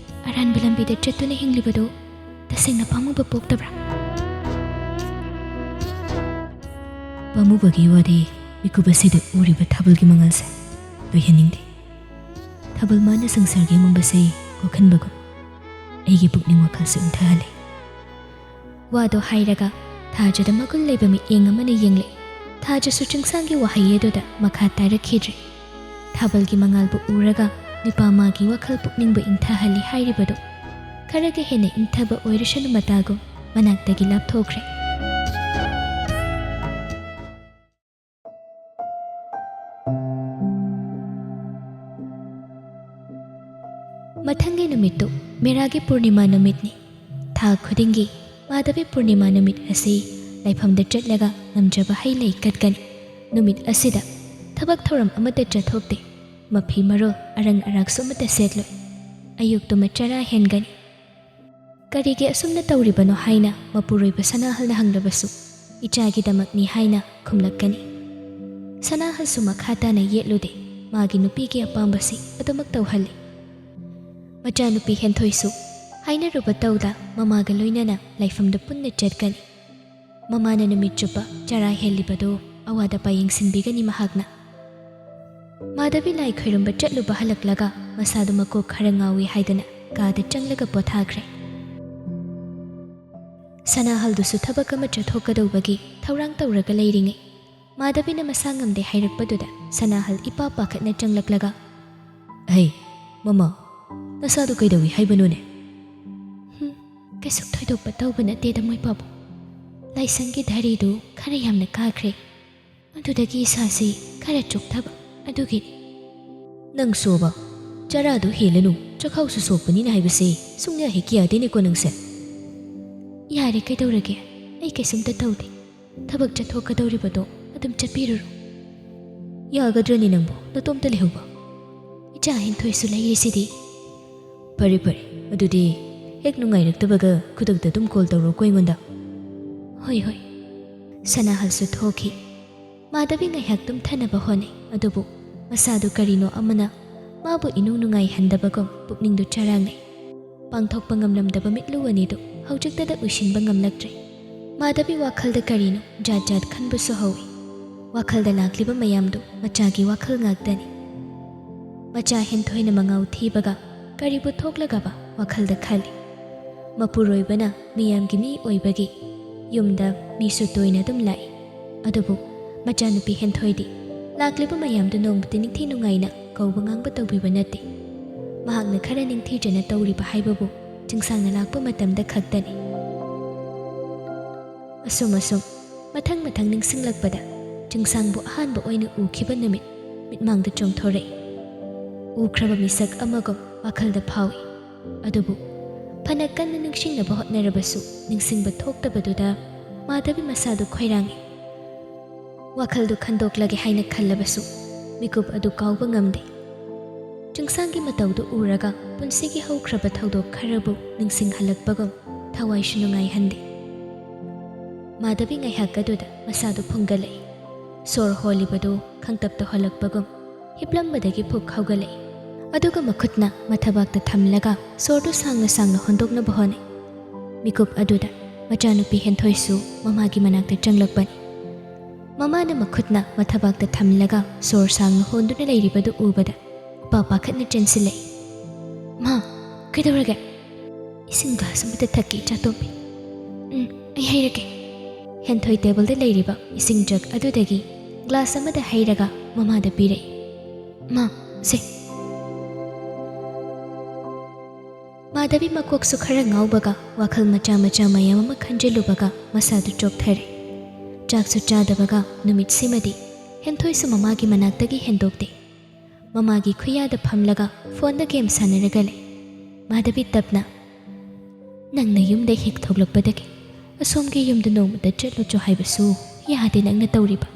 ꯑꯔꯥꯟꯕ ꯂꯝꯕꯤꯗ ꯆꯠꯇꯨꯅ ꯍꯤꯡꯂꯤꯕꯗꯨ ꯇꯁꯦꯡꯅ ꯄꯥꯝꯃꯨꯕ ꯄꯣꯛꯇꯕ꯭ꯔꯥ? ꯄꯥꯝꯃꯨꯕꯒꯤ ꯋꯥꯗꯤ ꯃꯤꯀꯨꯞ ꯑꯁꯤꯗ ꯎꯔꯤꯕ ꯊꯥꯕꯜꯒꯤ ꯃꯉꯥꯜꯁꯦ ꯂꯣꯏꯍꯟꯅꯤꯡꯗꯦ꯫ ꯊꯥꯕꯜ ꯃꯥꯅ ꯁꯪꯁꯥꯔꯒꯤ ꯑꯃꯝꯕꯁꯦ ꯀꯣꯛꯍꯟꯕꯒꯨꯝ ꯑꯩꯒꯤ ꯄꯨꯛꯅꯤꯡ ꯋꯥꯈꯜꯁꯨ ꯏꯪꯊꯍꯜꯂꯤ꯫ ꯋꯥꯗꯣ ꯍꯥꯏꯔꯒ ꯊꯥꯖꯗ ꯃꯒꯨꯟ ꯂꯩꯕ ꯃꯤꯠꯌꯦꯡ ꯑꯃꯅ ꯌꯦꯡꯂꯦ꯫ ꯊꯥꯖꯁꯨ ꯆꯤꯡꯁꯥꯡꯒꯤ ꯋꯥꯍꯩ ꯑꯗꯨꯗ ꯃꯈꯥ ꯇꯥꯔꯛꯈꯤꯗ꯭ꯔꯦ꯫ ꯊꯥꯕꯜꯒꯤ ꯃꯉꯥꯜꯕꯨ ꯎꯔꯒ ꯅꯨꯄꯥ ꯃꯥꯒꯤ ꯋꯥꯈꯜ ꯄꯨꯛꯅꯤꯡꯕꯨ ꯏꯪꯊꯍꯜꯂꯤ ꯍꯥꯏꯔꯤꯕꯗꯣ ꯈꯔꯒ ꯍꯦꯟꯅ ꯏꯪꯊꯕ ꯑꯣꯏꯔꯁꯅꯨ ꯃꯇꯥꯒꯨꯝ ꯃꯅꯥꯛꯇꯒꯤ ꯂꯥꯞꯊꯣꯛꯈ꯭ꯔꯦ꯫ ꯃꯊꯪꯒꯤ ꯅꯨꯃꯤꯠꯇꯨ ꯃꯦꯔꯥꯒꯤ ꯄꯨꯔꯅꯤꯃꯥ ꯅꯨꯃꯤꯠꯅꯤ꯫ ꯊꯥ ꯈꯨꯗꯤꯡꯒꯤ ꯃꯥꯙꯕꯤ ꯄꯨꯔꯅꯤꯃꯥ ꯅꯨꯃꯤꯠ ꯑꯁꯤ ꯂꯥꯏꯐꯝꯗ ꯆꯠꯂꯒ ꯉꯝꯖꯕ ꯍꯩ ꯂꯩ ꯀꯠꯀꯅꯤ꯫ ꯅꯨꯃꯤꯠ ꯑꯁꯤꯗ ꯊꯕꯛ ꯊꯧꯔꯝ ꯑꯃꯠꯇ ꯆꯠꯊꯣꯛꯇꯦ꯫ ꯃꯐꯤ ꯃꯔꯣꯜ ꯑꯔꯪ ꯑꯔꯥꯛꯁꯨ ꯑꯃꯠꯇ ꯁꯦꯠꯂꯣꯏ꯫ ꯑꯌꯨꯛꯇꯨꯃ ꯆꯔꯥ ꯍꯦꯟꯒꯅꯤ꯫ "ꯀꯔꯤꯒꯤ ꯑꯁꯨꯝꯅ ꯇꯧꯔꯤꯕꯅꯣ?" ꯍꯥꯏꯅ ꯃꯄꯨꯔꯣꯏꯕ ꯁꯅꯥꯍꯜꯅ ꯍꯪꯂꯕꯁꯨ, "ꯏꯆꯥꯒꯤꯗꯃꯛꯅꯤ" ꯍꯥꯏꯅ ꯈꯨꯝꯂꯛꯀꯅꯤ꯫ ꯁꯅꯥꯍꯜꯁꯨ ꯃꯈꯥ ꯇꯥꯅ ꯌꯦꯠꯂꯨꯗꯦ, ꯃꯥꯒꯤ ꯅꯨꯄꯤꯒꯤ ꯑꯄꯥꯝꯕꯁꯤ ꯑꯗꯨꯃꯛ ꯇꯧꯍꯜꯂꯤ꯫ ꯃꯆꯥꯅꯨꯄꯤ ꯍꯦꯟꯊꯣꯏꯁꯨ ꯍꯥꯏꯅꯔꯨꯕ ꯇꯧꯗ ꯃꯃꯥꯒ ꯂꯣꯏꯅꯅ ꯂꯥꯏꯐꯝꯗ ꯄꯨꯟꯅ ꯆꯠꯀꯅꯤ꯫ ꯃꯃꯥꯅ ꯅꯨꯃꯤꯠ ꯆꯨꯞꯄ ꯆꯔꯥ ꯍꯦꯜꯂꯤꯕꯗꯨ ꯑꯋꯥꯗ ꯄꯥꯌꯦꯡꯁꯤꯟꯕꯤꯒꯅꯤ ꯃꯍꯥꯛꯅ꯫ ꯃꯥꯙꯕꯤ ꯂꯥꯏ ꯈꯣꯏꯔꯝꯕ ꯆꯠꯂꯨꯕ ꯍꯜꯂꯛꯂꯒ ꯃꯁꯥꯗꯨ ꯃꯀꯣꯛ ꯈꯔ ꯉꯥꯎꯏ ꯍꯥꯏꯗꯨꯅ ꯀꯥꯗ ꯆꯪꯂꯒ ꯄꯣꯊꯥꯈ꯭ꯔꯦ꯫ ꯁꯅꯥꯍꯜꯗꯨꯁꯨ ꯊꯕꯛ ꯑꯃ ꯆꯠꯊꯣꯛꯀꯗꯧꯕꯒꯤ ꯊꯧꯔꯥꯡ ꯇꯧꯔꯒ ꯂꯩꯔꯤꯉꯩ, ꯃꯥꯙꯕꯤꯅ ꯃꯁꯥ ꯉꯝꯗꯦ ꯍꯥꯏꯔꯛꯄꯗꯨꯗ ꯁꯅꯥꯍꯜ ꯏꯄꯥ ꯄꯥꯈꯠꯅ ꯆꯪꯂꯛꯂꯒ, "ꯍꯩ, ꯃꯃꯥ, ꯅꯁꯥꯗꯨ ꯀꯩꯗꯧꯏ ꯍꯥꯏꯕꯅꯣꯅꯦ?" "ꯍꯨꯝ, ꯀꯩꯁꯨ ꯊꯣꯏꯗꯣꯛꯄ ꯇꯧꯕ ꯅꯠꯇꯦꯗ, ꯃꯣꯏ ꯄꯥꯕꯨꯡ꯫ ꯂꯥꯏꯁꯪꯒꯤ ꯙꯔꯤꯗꯨ ꯈꯔ ꯌꯥꯝꯅ ꯀꯥꯈ꯭ꯔꯦ꯫ ꯑꯗꯨꯗꯒꯤ ꯏꯁꯥꯁꯤ ꯈꯔ ꯆꯣꯛꯊꯕ, ꯑꯗꯨꯒꯤꯅꯤ꯫" "ꯅꯪꯁꯨꯕ, ꯆꯔꯥꯗꯨ ꯍꯦꯜꯂꯅꯨ, ꯆꯈꯥꯎꯁꯨ ꯁꯣꯛꯄꯅꯤꯅ ꯍꯥꯏꯕꯁꯦ ꯁꯨꯡꯌꯥ ꯍꯦꯛ ꯌꯥꯗꯦꯅꯦꯀꯣ ꯅꯪꯁꯦ꯫" "ꯌꯥꯔꯦ, ꯀꯩꯗꯧꯔꯒꯦ? ꯑꯩ ꯀꯩꯁꯨꯝꯇ ꯇꯧꯗꯦ꯫ ꯊꯕꯛ ꯆꯠꯊꯣꯛꯀꯗꯧꯔꯤꯕꯗꯣ ꯑꯗꯨꯝ ꯆꯠꯄꯤꯔꯨꯔꯣ꯫" "ꯌꯥꯒꯗ꯭ꯔꯅꯦ ꯅꯪꯕꯨ ꯅꯇꯣꯝꯇ ꯂꯩꯍꯧꯕ?" "ꯏꯆꯥ ꯍꯦꯟꯊꯣꯏꯁꯨ ꯂꯩꯔꯤꯁꯤꯗꯤ꯫" "ꯐꯔꯦ, ꯐꯔꯦ, ꯑꯗꯨꯗꯤ ꯍꯦꯛ ꯅꯨꯡꯉꯥꯏꯔꯛꯇꯕꯒ ꯈꯨꯗꯛꯇ ꯑꯗꯨꯝ ꯀꯣꯜ ꯇꯧꯔꯛꯎꯀꯣ ꯑꯩꯉꯣꯟꯗ꯫" "ꯍꯣꯏ, ꯍꯣꯏ꯫" ꯁꯅꯥꯍꯜꯁꯨ ꯊꯣꯛꯈꯤ꯫ ꯃꯥꯙꯕꯤ ꯉꯥꯏꯍꯥꯛ ꯇꯨꯝꯊꯅꯕ ꯍꯣꯠꯅꯩ, ꯑꯗꯨꯕꯨ ꯃꯁꯥꯗꯨ ꯀꯔꯤꯅꯣ ꯑꯃꯅ ꯃꯥꯕꯨ ꯏꯅꯨꯡ ꯅꯨꯡꯉꯥꯏꯍꯟꯗꯕꯒꯨꯝ ꯄꯨꯛꯅꯤꯡꯗꯨ ꯆꯔꯥꯡꯅꯩ꯫ ꯄꯥꯡꯊꯣꯛꯄ ꯉꯝꯂꯝꯗꯕ ꯃꯤꯠꯂꯨ ꯑꯅꯤꯗꯨ ꯍꯧꯖꯤꯛꯇꯗ ꯎꯏꯁꯤꯟꯕ ꯉꯝꯂꯛꯇ꯭ꯔꯦ꯫ ꯃꯥꯙꯕꯤ ꯋꯥꯈꯜꯗ ꯀꯔꯤꯅꯣ ꯖꯥꯠ ꯖꯥꯠ ꯈꯟꯕꯁꯨ ꯍꯧꯏ꯫ ꯋꯥꯈꯜꯗ ꯂꯥꯛꯂꯤꯕ ꯃꯌꯥꯝꯗꯨ ꯃꯆꯥꯒꯤ ꯋꯥꯈꯜ ꯉꯥꯛꯇꯅꯤ꯫ ꯃꯆꯥ ꯍꯦꯟꯊꯣꯏꯅ ꯃꯉꯥꯎ ꯊꯤꯕꯒ ꯀꯔꯤꯕꯨ ꯊꯣꯛꯂꯒꯕ ꯋꯥꯈꯜꯗ ꯈꯜꯂꯤ꯫ ꯃꯄꯨꯔꯣꯏꯕꯅ ꯃꯤꯌꯥꯝꯒꯤ ꯃꯤ ꯑꯣꯏꯕꯒꯤ ꯌꯨꯝꯗ ꯃꯤꯁꯨ ꯇꯣꯏꯅ ꯑꯗꯨꯝ ꯂꯥꯛꯏ꯫ ꯑꯗꯨꯕꯨ ꯃꯆꯥꯅꯨꯄꯤ ꯍꯦꯟꯊꯣꯏꯗꯤ ꯂꯥꯛꯂꯤꯕ ꯃꯌꯥꯝꯗꯨ ꯅꯣꯡꯃꯇ ꯅꯤꯡꯊꯤ ꯅꯨꯡꯉꯥꯏꯅ ꯀꯧꯕ ꯉꯥꯡꯕ ꯇꯧꯕꯤꯕ ꯅꯠꯇꯦ꯫ ꯃꯍꯥꯛꯅ ꯈꯔ ꯅꯤꯡꯊꯤꯖꯅ ꯇꯧꯔꯤꯕ ꯍꯥꯏꯕꯕꯨ ꯆꯤꯡꯁꯥꯡꯅ ꯂꯥꯛꯄ ꯃꯇꯝꯗ ꯈꯛꯇꯅꯤ꯫ ꯑꯁꯨꯝ ꯑꯁꯨꯝ ꯃꯊꯪ ꯃꯊꯪ ꯅꯤꯡꯁꯤꯡꯂꯛꯄꯗ ꯆꯤꯡꯁꯥꯡꯕꯨ ꯑꯍꯥꯟꯕ ꯑꯣꯏꯅ ꯎꯈꯤꯕ ꯅꯨꯃꯤꯠ ꯃꯤꯠꯃꯥꯡꯗ ꯆꯣꯡꯊꯣꯔꯛꯏ꯫ ꯎꯈ꯭ꯔꯕ ꯃꯤꯁꯛ ꯑꯃꯒꯨꯝ ꯋꯥꯈꯜꯗ ꯐꯥꯎꯏ꯫ ꯑꯗꯨꯕꯨ ꯐꯅ ꯀꯟꯅ ꯅꯤꯡꯁꯤꯡꯅꯕ ꯍꯣꯠꯅꯔꯕꯁꯨ ꯅꯤꯡꯁꯤꯡꯕ ꯊꯣꯛꯇꯕꯗꯨꯗ ꯃꯥꯙꯕꯤ ꯃꯁꯥꯗꯨ ꯈꯣꯏꯔꯥꯡꯏ꯫ ꯋꯥꯈꯜꯗꯨ ꯈꯟꯗꯣꯛꯂꯒꯦ ꯍꯥꯏꯅ ꯈꯜꯂꯕꯁꯨ ꯃꯤꯀꯨꯞ ꯑꯗꯨ ꯀꯥꯎꯕ ꯉꯝꯗꯦ꯫ ꯆꯤꯡꯁꯥꯡꯒꯤ ꯃꯇꯧꯗꯨ ꯎꯔꯒ ꯄꯨꯟꯁꯤꯒꯤ ꯍꯧꯈ꯭ꯔꯕ ꯊꯧꯗꯣꯛ ꯈꯔꯕꯨ ꯅꯤꯡꯁꯤꯡꯍꯜꯂꯛꯄꯒꯨꯝ ꯊꯋꯥꯏꯁꯨ ꯅꯨꯡꯉꯥꯏꯍꯟꯗꯦ꯫ ꯃꯥꯙꯕꯤ ꯉꯥꯏꯍꯥꯛ ꯑꯗꯨꯗ ꯃꯁꯥꯗꯨ ꯐꯨꯝꯒꯠꯂꯛꯏ꯫ ꯁꯣꯔ ꯍꯣꯜꯂꯤꯕꯗꯨ ꯈꯪꯇꯞꯇ ꯍꯣꯜꯂꯛꯄꯒꯨꯝ ꯍꯤꯞꯂꯝꯕꯗꯒꯤ ꯐꯨꯛ ꯍꯧꯒꯠꯂꯛꯏ꯫ ꯑꯗꯨꯒ ꯃꯈꯨꯠꯅ ꯃꯊꯕꯥꯛꯇ ꯊꯝꯂꯒ ꯁꯣꯔꯗꯨ ꯁꯥꯡꯅ ꯁꯥꯡꯅ ꯍꯣꯟꯗꯣꯛꯅꯕ ꯍꯣꯠꯅꯩ꯫ ꯃꯤꯀꯨꯞ ꯑꯗꯨꯗ ꯃꯆꯥꯅꯨꯄꯤ ꯍꯦꯟꯊꯣꯏꯁꯨ ꯃꯃꯥꯒꯤ ꯃꯅꯥꯛꯇ ꯆꯪꯂꯛꯄꯅꯤ꯫ ꯃꯃꯥꯅ ꯃꯈꯨꯠꯅ ꯃꯊꯕꯥꯛꯇ ꯊꯝꯂꯒ ꯁꯣꯔ ꯁꯥꯡꯅ ꯍꯣꯟꯗꯨꯅ ꯂꯩꯔꯤꯕꯗꯨ ꯎꯕꯗ ꯎꯄꯥ ꯄꯥꯈꯠꯅ ꯆꯦꯟꯁꯤꯜꯂꯛꯏ꯫ "ꯃꯥ, ꯀꯩꯗꯧꯔꯒꯦ?" "ꯏꯁꯤꯡ ꯒ꯭ꯂꯥꯁ ꯑꯃꯗ ꯊꯛꯀꯦ, ꯏꯆꯥꯇꯣꯝꯕꯤ꯫" "ꯎꯝ, ꯑꯩ ꯍꯩꯔꯛꯀꯦ꯫" ꯍꯦꯟꯊꯣꯏ ꯇꯦꯕꯜꯗ ꯂꯩꯔꯤꯕ ꯏꯁꯤꯡ ꯖꯒ ꯑꯗꯨꯗꯒꯤ ꯒ꯭ꯂꯥꯁ ꯑꯃꯗ ꯍꯩꯔꯒ ꯃꯃꯥꯗ ꯄꯤꯔꯛꯏ꯫ "ꯃꯥ, ꯁꯦ꯫" ꯃꯥꯙꯕꯤ ꯃꯀꯣꯛꯁꯨ ꯈꯔ ꯉꯥꯎꯕꯒ ꯋꯥꯈꯜ ꯃꯆꯥ ꯃꯆꯥ ꯃꯌꯥꯝ ꯑꯃ ꯈꯟꯖꯤꯜꯂꯨꯕꯒ ꯃꯁꯥꯗꯨ ꯆꯣꯛꯊꯔꯦ꯫ ꯆꯥꯛꯁꯨ ꯆꯥꯗꯕꯒ ꯅꯨꯃꯤꯠꯁꯤꯃꯗꯤ ꯍꯦꯟꯊꯣꯏꯁꯨ ꯃꯃꯥꯒꯤ ꯃꯅꯥꯛꯇꯒꯤ ꯍꯦꯟꯗꯣꯛꯇꯦ꯫ ꯃꯃꯥꯒꯤ ꯈꯨꯌꯥꯗ ꯐꯝꯂꯒ ꯐꯣꯟꯗ ꯒꯦꯝ ꯁꯥꯟꯅꯔꯒ ꯂꯩ꯫ ꯃꯥꯙꯕꯤ ꯇꯞꯅ, "ꯅꯪꯅ ꯌꯨꯝꯗ ꯍꯦꯛ ꯊꯣꯛꯂꯛꯄꯗꯒꯤ ꯑꯁꯣꯝꯒꯤ ꯌꯨꯝꯗ ꯅꯣꯡꯃꯇ ꯆꯠꯂꯨꯆꯣ ꯍꯥꯏꯕꯁꯨ ꯌꯥꯗꯦ ꯅꯪꯅ ꯇꯧꯔꯤꯕ꯫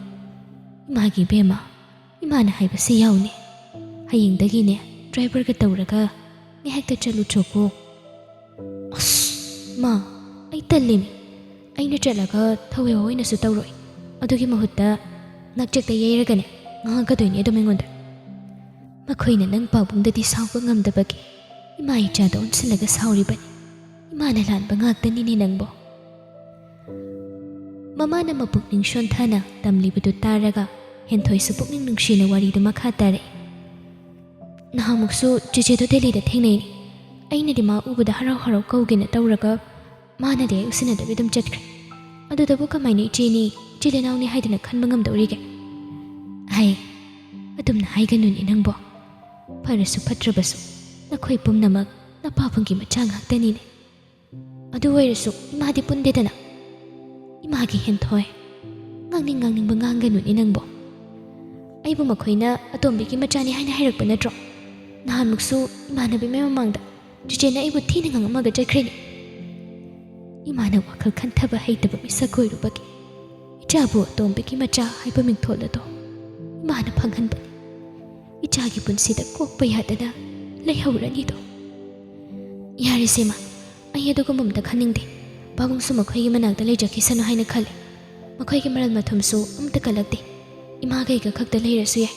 ꯏꯃꯥꯒꯤ ꯏꯕꯦꯝꯃ, ꯏꯃꯥꯅ ꯍꯥꯏꯕꯁꯤ ꯌꯥꯎꯅꯦ꯫ ꯍꯌꯦꯡꯗꯒꯤꯅꯦ ꯗ꯭ꯔꯥꯏꯚꯔꯒ ꯇꯧꯔꯒ ꯉꯥꯏꯍꯥꯛꯇ ꯆꯠꯂꯨꯆꯣꯀꯣ꯫" "ꯑꯁ, ꯃꯥ, ꯑꯩ ꯇꯜꯂꯤꯃꯤ꯫ ꯑꯩꯅ ꯆꯠꯂꯒ ꯊꯧꯋꯦ ꯍꯣꯏꯅꯁꯨ ꯇꯧꯔꯣꯏ꯫ ꯑꯗꯨꯒꯤ ꯃꯍꯨꯠꯇ ꯅꯛꯆꯛꯇ ꯌꯩꯔꯒꯅꯦ ꯉꯥꯡꯉꯛꯀꯗꯣꯏꯅꯦ ꯑꯗꯨꯝ ꯑꯩꯉꯣꯟꯗ꯫" "ꯃꯈꯣꯏꯅ ꯅꯪ ꯄꯥꯕꯨꯡꯗꯗꯤ ꯁꯥꯎꯕ ꯉꯝꯗꯕꯒꯤ ꯏꯃꯥ ꯏꯆꯥꯗ ꯑꯣꯟꯁꯤꯜꯂꯒ ꯁꯥꯎꯔꯤꯕꯅꯤ꯫ ꯏꯃꯥꯅ ꯂꯥꯟꯕ ꯉꯥꯛꯇꯅꯤꯅꯦ ꯅꯪꯕꯣ꯫" ꯃꯃꯥꯅ ꯃꯄꯨꯛꯅꯤꯡ ꯁꯣꯟꯊꯅ ꯇꯝꯂꯤꯕꯗꯨ ꯇꯥꯔꯒ ꯍꯦꯟꯊꯣꯏꯁꯨ ꯄꯨꯛꯅꯤꯡ ꯅꯨꯡꯁꯤꯅ ꯋꯥꯔꯤꯗꯨ ꯃꯈꯥ ꯇꯥꯔꯛꯏ꯫ "ꯅꯍꯥꯟꯃꯨꯛꯁꯨ ꯆꯦꯆꯦꯗꯣ ꯗꯦꯜꯂꯤꯗ ꯊꯦꯡꯅꯩꯅꯦ꯫ ꯑꯩꯅꯗꯤ ꯃꯥ ꯎꯕꯗ ꯍꯔꯥꯎ ꯍꯔꯥꯎ ꯀꯧꯒꯦꯅ ꯇꯧꯔꯒ ꯃꯥꯅꯗꯤ ꯑꯩ ꯎꯁꯤꯟꯅꯗꯕꯤ ꯑꯗꯨꯝ ꯆꯠꯈ꯭ꯔꯦ꯫ ꯑꯗꯨꯗꯕꯨ ꯀꯃꯥꯏꯅ ꯏꯆꯦꯅꯤ, ꯏꯆꯤꯜ ꯏꯅꯥꯎꯅꯤ ꯍꯥꯏꯗꯅ ꯈꯟꯕ ꯉꯝꯗꯧꯔꯤꯒꯦ?" "ꯍꯥꯏ, ꯑꯗꯨꯝꯅ ꯍꯥꯏꯒꯅꯨꯅꯦ ꯅꯪꯕꯣ꯫ ꯐꯔꯁꯨ ꯐꯠꯇ꯭ꯔꯕꯁꯨ ꯅꯈꯣꯏ ꯄꯨꯝꯅꯃꯛ ꯅꯄꯥꯕꯨꯡꯒꯤ ꯃꯆꯥ ꯉꯥꯛꯇꯅꯤꯅꯦ꯫ ꯑꯗꯨ ꯑꯣꯏꯔꯁꯨ ꯏꯃꯥꯗꯤ ꯄꯨꯟꯗꯦꯗꯅ꯫" "ꯏꯃꯥꯒꯤ ꯍꯦꯟꯊꯣꯏ, ꯉꯥꯡꯅꯤꯡ ꯉꯥꯡꯅꯤꯡꯕ ꯉꯥꯡꯒꯅꯨꯅꯦ ꯅꯪꯕꯣ꯫ ꯑꯩꯕꯨ ꯃꯈꯣꯏꯅ ꯑꯇꯣꯝꯕꯤꯒꯤ ꯃꯆꯥꯅꯤ ꯍꯥꯏꯅ ꯍꯥꯏꯔꯛꯄ ꯅꯠꯇ꯭ꯔꯣ? ꯅꯍꯥꯟꯃꯨꯛꯁꯨ ꯏꯃꯥꯟꯅꯕꯤ ꯃꯌꯥꯝ ꯃꯃꯥꯡꯗ ꯆꯤꯆꯦꯅ ꯑꯩꯕꯨ ꯊꯤꯅ ꯉꯥꯡꯉꯝꯃꯒ ꯆꯠꯈ꯭ꯔꯤꯅꯦ꯫ ꯏꯃꯥꯅ ꯋꯥꯈꯜ ꯈꯟꯊꯕ ꯍꯩꯇꯕ ꯃꯤꯁꯛ ꯑꯣꯏꯔꯨꯕꯒꯤ ꯏꯆꯥꯕꯨ ꯑꯇꯣꯝꯕꯤꯒꯤ ꯃꯆꯥ ꯍꯥꯏꯕ ꯃꯤꯡꯊꯣꯜ ꯑꯗꯣ ꯏꯃꯥꯅ ꯐꯪꯍꯟꯕꯅꯤ꯫ ꯏꯆꯥꯒꯤ ꯄꯨꯟꯁꯤꯗ ꯀꯣꯛꯄ ꯌꯥꯗꯅ ꯂꯩꯍꯧꯔꯅꯤꯗꯣ꯫ ꯌꯥꯔꯦꯁꯦ ꯏꯃꯥ, ꯑꯩ ꯑꯗꯨꯒꯨꯝꯕ ꯑꯝꯇ ꯈꯟꯅꯤꯡꯗꯦ꯫ ꯄꯥꯕꯨꯡꯁꯨ ꯃꯈꯣꯏꯒꯤ ꯃꯅꯥꯛꯇ ꯂꯩꯖꯈꯤꯁꯅꯨ ꯍꯥꯏꯅ ꯈꯜꯂꯤ꯫ ꯃꯈꯣꯏꯒꯤ ꯃꯔꯜ ꯃꯊꯨꯝꯁꯨ ꯑꯝꯇ ꯀꯜꯂꯛꯇꯦ꯫ ꯏꯃꯥꯒ ꯑꯩꯒ ꯈꯛꯇ ꯂꯩꯔꯁꯨ ꯌꯥꯏ꯫